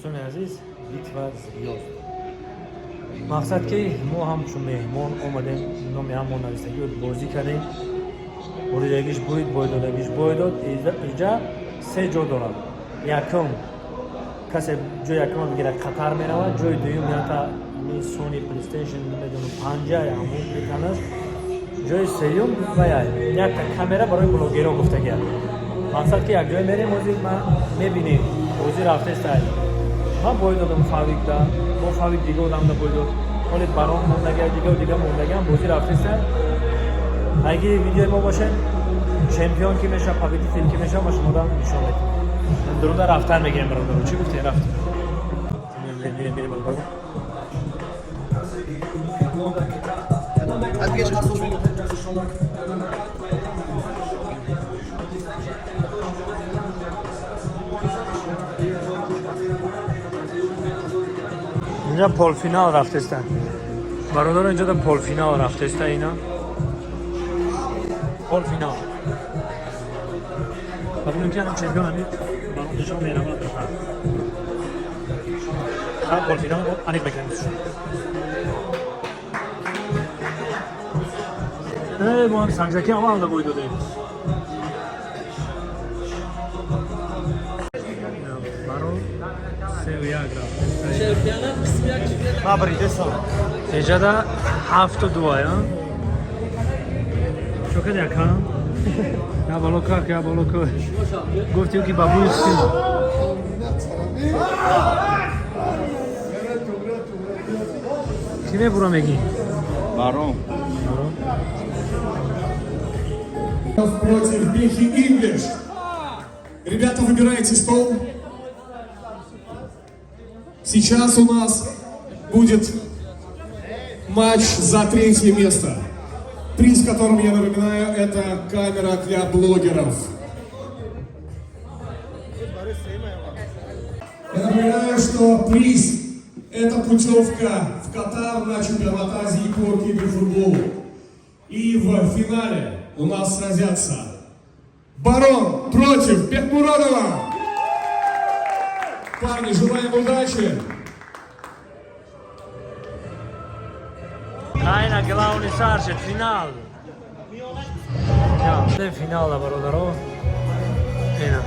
Дӯстони азиз, битва звёзд. Мақсад, ки мо ҳамчун меҳмон омадем, номи ҳамон навистагӣ буд, бозӣ кардем. Буридагиш бурид, бойдодагиш бой дод. Иҷа се ҷо дорад. Якум касе ҷои якума бигирад, Қатар меравад, ҷои дуюм ята Sony PlayStation, намедонам, панҷа ҳамон метанаш, ҷои сеюм ва якта камера барои блогерҳо гуфтагиа. Мақсад, ки якҷоя мерем, ҳозир ма мебинем, бозӣ рафтестай. Ман бой додам Фавикда, бо Фавик дига одамда бой дод, ҳоли Барон мондага, дига дига мондагиам, бозӣ рафтестай. Аги видеои мо бошед, чемпион ки меша, победитель ки меша, ма шумода нишон медиҳем. Дуруда рафтан мегирем, бародаро. Чӣ гуфтем? Рафтем, мирем, мирем, бародаро. Инҷа полуфинал рафтестан, бародаро, инҷа да полуфинал рафтеста. Ина полуфинал. Бабинем, ки ҳам чемпион ҳами барон нишон меравад. Ҳам полуфинал аниқ мекунем. Мо ҳам санҷаки ҳам бой додем. Барон 3-1 рафт. Эҷада 7-2, а? Чо кади, ака? Я бало как, я бало ка. Гуфтем, ки бабуи си. Кӣ мебура, мегӣ? Барон. Барон. Против Бехи Инглиш. Ребята, выбирайте стол. Сейчас у нас будет матч за третье место. Приз, которым я напоминаю, это камера для блогеров. Я напоминаю, что приз – это путевка в Катар на чемпионат Азии по киберфутболу. И в финале у нас сразятся Барон против Бекмуродова. Парни, желаем удачи! Айна главный сар шед финал. Финала, бародаро. Ина.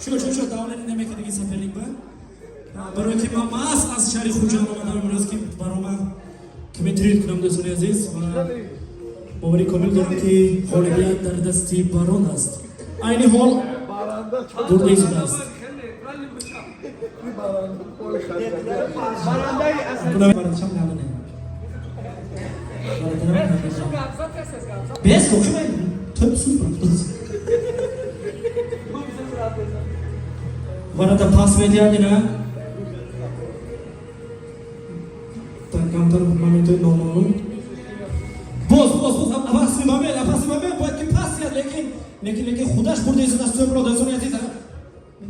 Чо, чо, чо, давлени намекардиги соперник ба? Барои ки ман маҳз аз шаҳри Хуҷанд омадам имрӯз, ки барома комментарий кунам, дӯстони азиз, ва боварӣ комил дорам, ки ғолибият дар дасти Барон аст. Айни ҳол бурда истодааст. Барандашам надоне. Без кохи топ супер. Варата пас медиҳад ина. Так камтар моментои номаълум. Боз, боз, боз, паси момент, паси момент, бояд ки пас диҳад, лекин худаш бурда истодааст тӯбро, дӯстони азиз.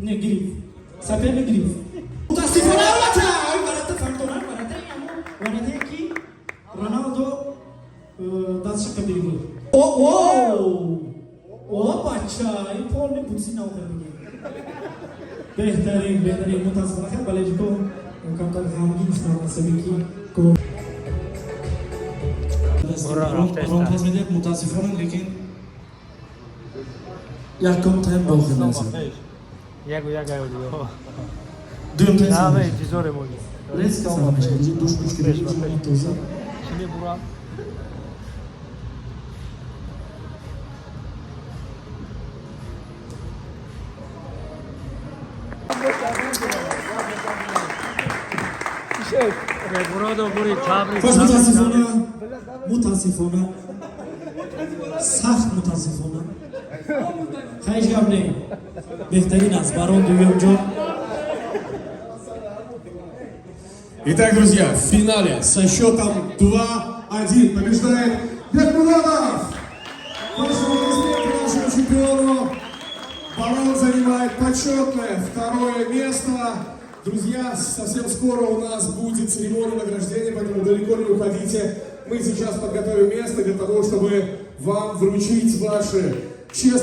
Не, гирифт. Соперник гирифт. Мутаассифона, варата, варата фаҳмдорам, варата ҳамон варатае, ки Роналдо дастша қабили буд. О, о! О, бача, ин полный бутси наохир бигир. Беҳтарин, беҳтарин, мутаассифона, хеле болельщико камтар ғамгин шуданд аз сабаби ки гол Ура, рафта Барон пас медиҳад, мутаассифона, лекин якум тайм ба охир мерасад. 1-1 аё дига. Дуюм тайм Ҳама сар мешавад. интизоре мони. Резко сар мешавад. Инҷо душ гӯш Пеш кардем, ба пеш. тоза. Кӣ мебура? Бекмуродов бурид, табрик. Хош, мутаассифона, мутаассифона, сахт мутаассифона. Ҳеҷ гап не. Беҳтарин аст. Барон дуюм ҷо. Итак, друзья, в финале со счетом 2-1 побеждает Бекмуродов! Ваши аплодисменты нашему чемпиону. Барон занимает почетное второе место. Друзья, совсем скоро у нас будет церемония награждения, поэтому далеко не уходите. Мы сейчас подготовим место для того, чтобы вам вручить ваши честные